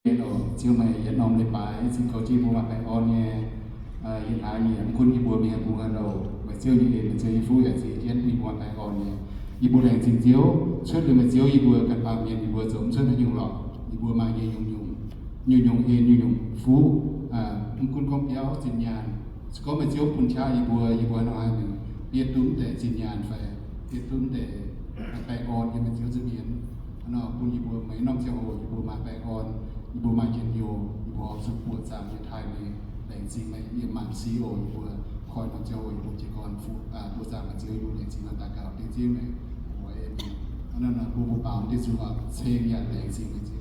Ziouv, meih yietc norm leiz-baaix zinh goux jienv yie mbuo maaih baengh orn nyei yietc hlaax nyei. Mv gunv yie mbuo mingh haaix mbuo haaix nor, meih Ziouv nyei en, meih Ziouv nyei fuqv yaac ziex jienv bun yie mbuo maaih baengh orn nyei. Yie mbuo laengz zingh Ziouv, cuotv liuz meih Ziouv yie mbuo ganh baamh mienh yie mbuo zoux mv cuotv haaix nyungc lorqc. Yie mbuo maaih nyei nyungc-nyungc, nyungc-nyungc en, nyungc-nyungc fuqv, mv gunv gorngv biauv, zinh nyaanh, se gorngv meih Ziouv bun qaqv yie mbuo, yie mbuo nor haih mingh bieqc duqv deix zinh nyaanh fai bieqc duqv deix baengh orn yiem meih Ziouv nza'hmien. Nor bun yie mbuo meih norm ziangh hoc yie mbuo maaih baengh orn, yie mbuo maaih njien-youh, yie mbuo oix zuqc buoqc zaangc nyei taaih meih. Laengz zingh meih yiem maanc sic oc. Yie mbuo koi norm ziangh hoc yie mbuo jiez gorn buoqc zaangc meih Ziouv, yie mbuo laengz zingh nor daux gaux dengv Ziouv meih. Mbuo mbuo baaux deix zuqc ceng yaac laengz zingh meih Ziouv.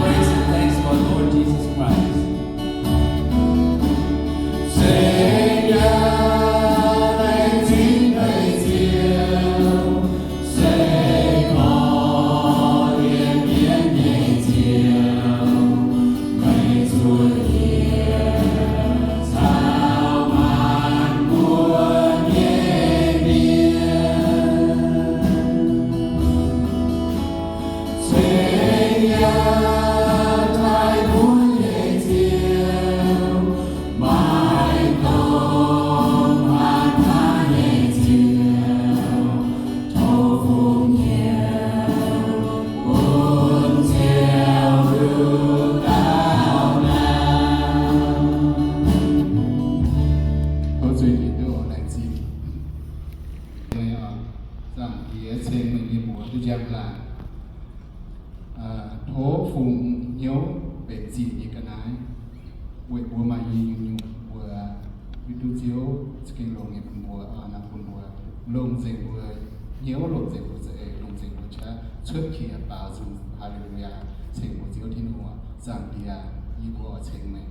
Praise and thanks for our Lord Jesus Christ. Tov zuiz nyeic duqv oc. Laengz zingh. Zaangc Diex, ceng meih nyei mbuox duqv njang laangc. Tov fungx hnyouv benx zinh nyei ga'naaiv weic mbuo maaih nyei nyungc-nyungc mbuox, hiuv duqv Ziouv za'gengh longc nyei bun mbuo, naaiv bun mbuo longc nzengc mbuo hnyouv, longc nzengc mbuo za'eix, longc nzengc mbuo qaqv cuotv qiex baaux nzung. Haa^le^lu^yaa. Ceng mbuo Ziouv Tin-Hungh. Zaangc Diex, yie mbuo oix ceng meih.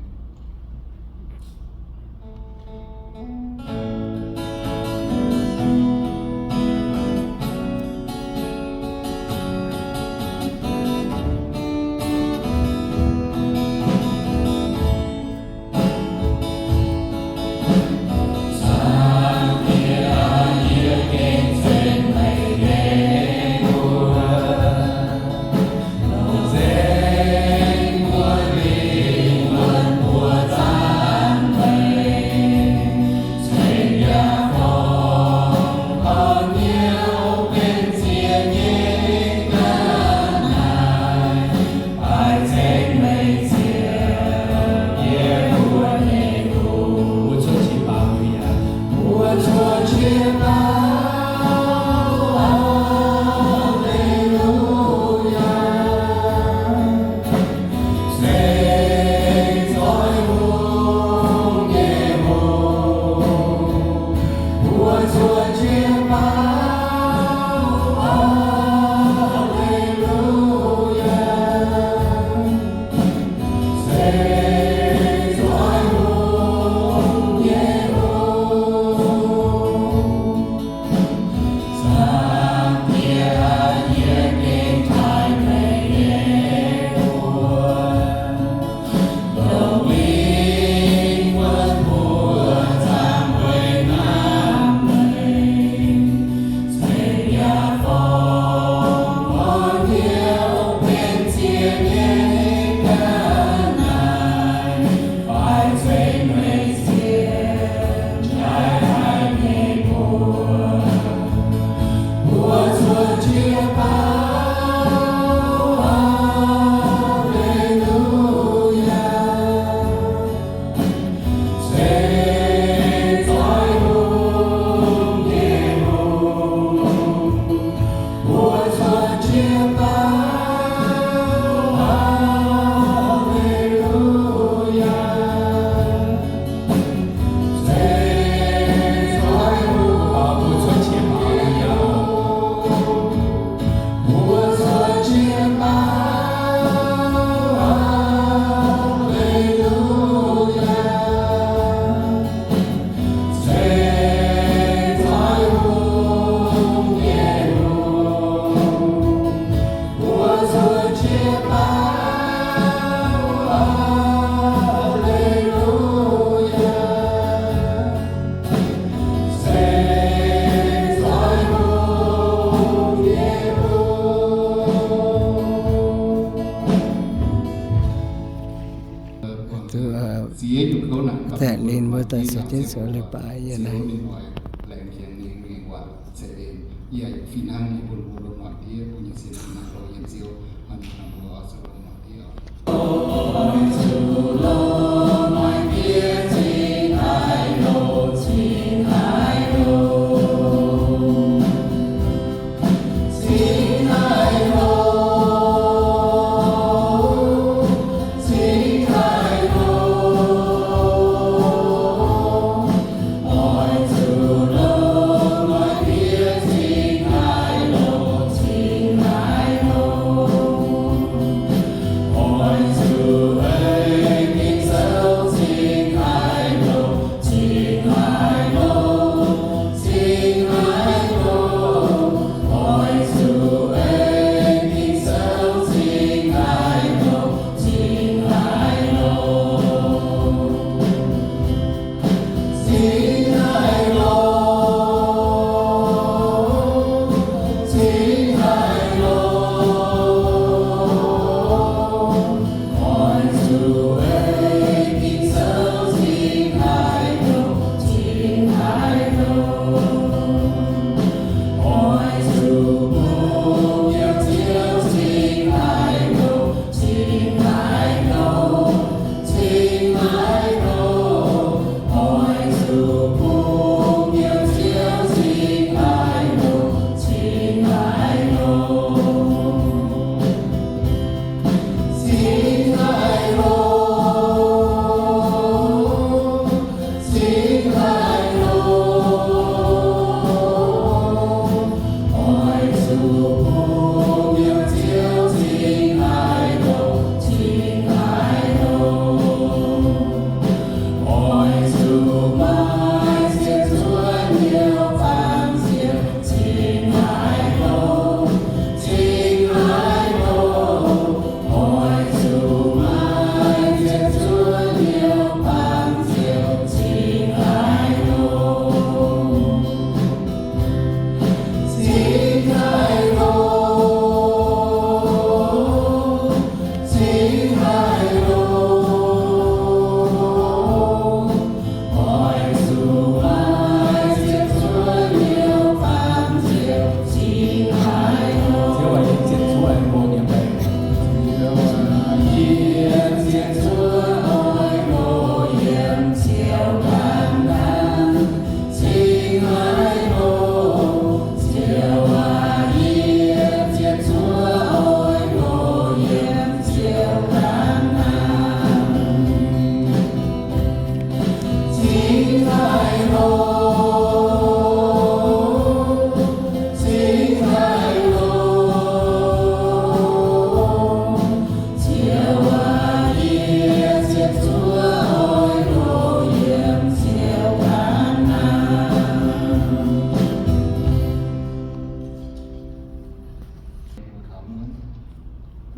Zaeqc ninh mbuo daaih caux jienv zoux leiz-baaix yiem naaiv.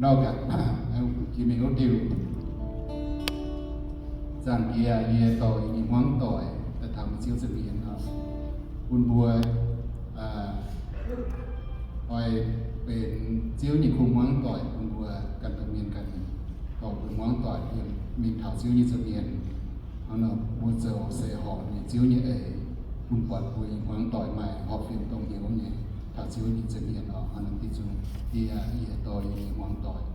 Nor gaax, jiex mingh wuov diuh. Zaangc Diex, yie dorh yie nyei hmuangv doic daaih taux meih Ziouv nza'hmien oc, bun mbuo oix benx Ziouv nyei kuv hmuangv doic bun mbuo ganh domh mienh ganh, dorh mbuo hmuangv doic mingh taux Ziouv nyei nza'hmien. Hnangv nor mbuo zoux se horpc nyei Ziouv nyei eix, bun buatc mbuo nyei hmuangv doic maaih horpc fienx dongh hnyouv nyei taux Ziouv nyei nza'hmien oc. Hnangv nor diuh zungv yie, yie dorh yie nyei hmuangv doic.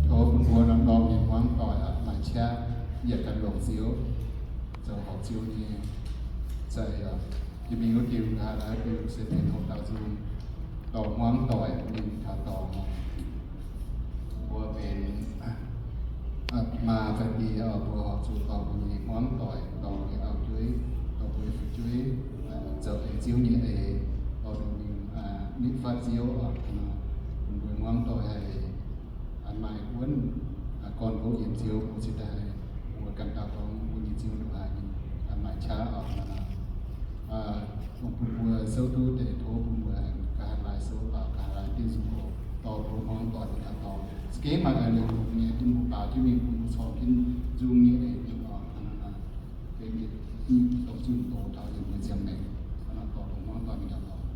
Tov bun mbuo norm-norm nyei hmuangv doic maaih qaqv yietc ganh longc Ziouv, zoux horpc Ziouv nyei za'eix. Yie mingh wuov diuh nqa'haav naaiv diuh se benx hoc dauh nzung dorh hmuangv doic mingh taux dorngx. Mbuo benx maa fai die, mbuo horpc zuqc dorh mbuo nyei hmuangv doic, dorh mbuo nyei auv-jueiv, dorh mbuo nyei fu'jueiv zoux aengx Ziouv nyei eix, dorh ninh mingh nitv fatv Ziouv, bun mbuo hmuangv doic haih maaih wuonv gorn-ndoqv yiem Ziouv, mbuo cingx daaih haih mbuo ganh dauh gorngv mbuo nyei Ziouv ndongc haaix maaih qaqv oc. Dongh bun mbuo souv duqv deix, tov bun mbuo ga'haav laaix souv, ga'haav laaix diuh nzung oc, dorh mbuo hmuangv doic mingh taux dorngx. Za'gengh maaih eix leiz nyei bun mbuo baaux jienv mingh, bun mbuo corc jienv nzung nyei eix mingh oc. Benx yietc dongh zunh doz taux yiem mbuo nziaamv maengc, dorh mbuo hmuangv doic mingh taux dorngx.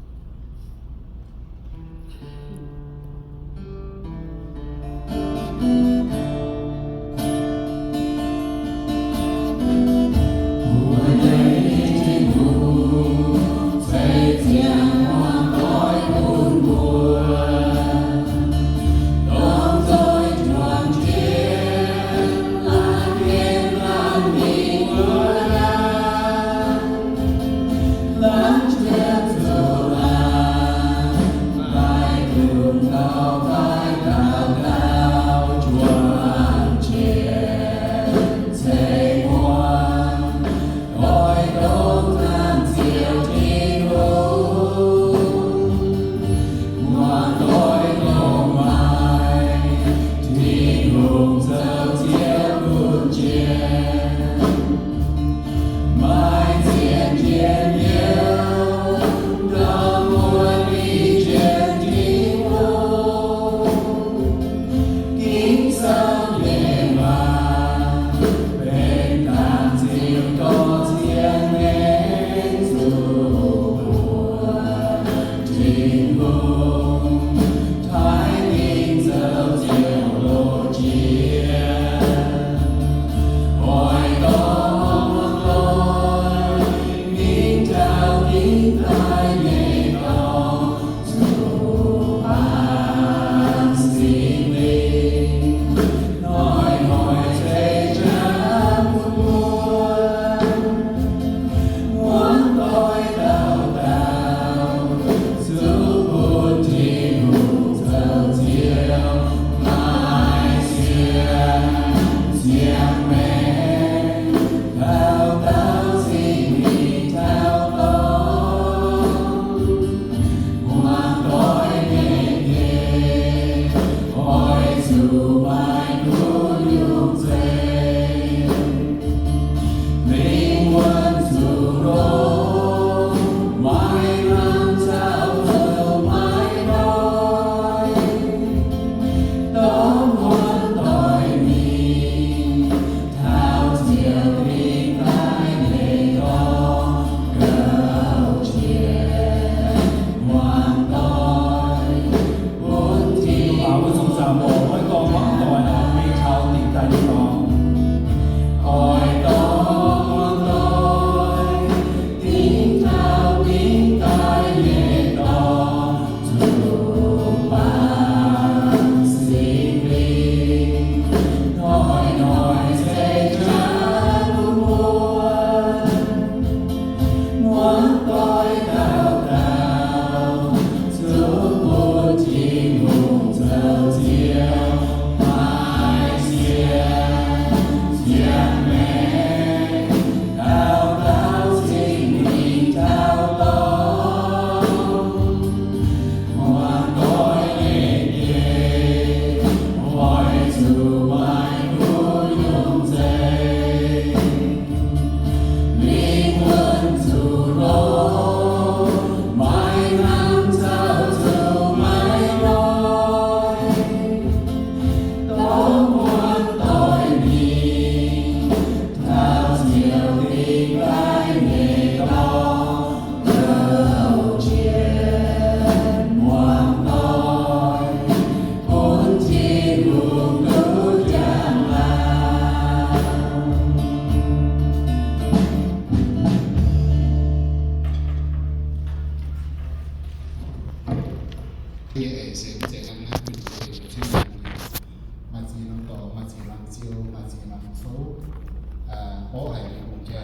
Yie eix se zeiz hnangv naaiv bun Tin-Hungh, maaih ziex norm dorngx, maaih ziex norm ziou, maaih ziex norm fouv, borqv haic Tin-Hungh jaa.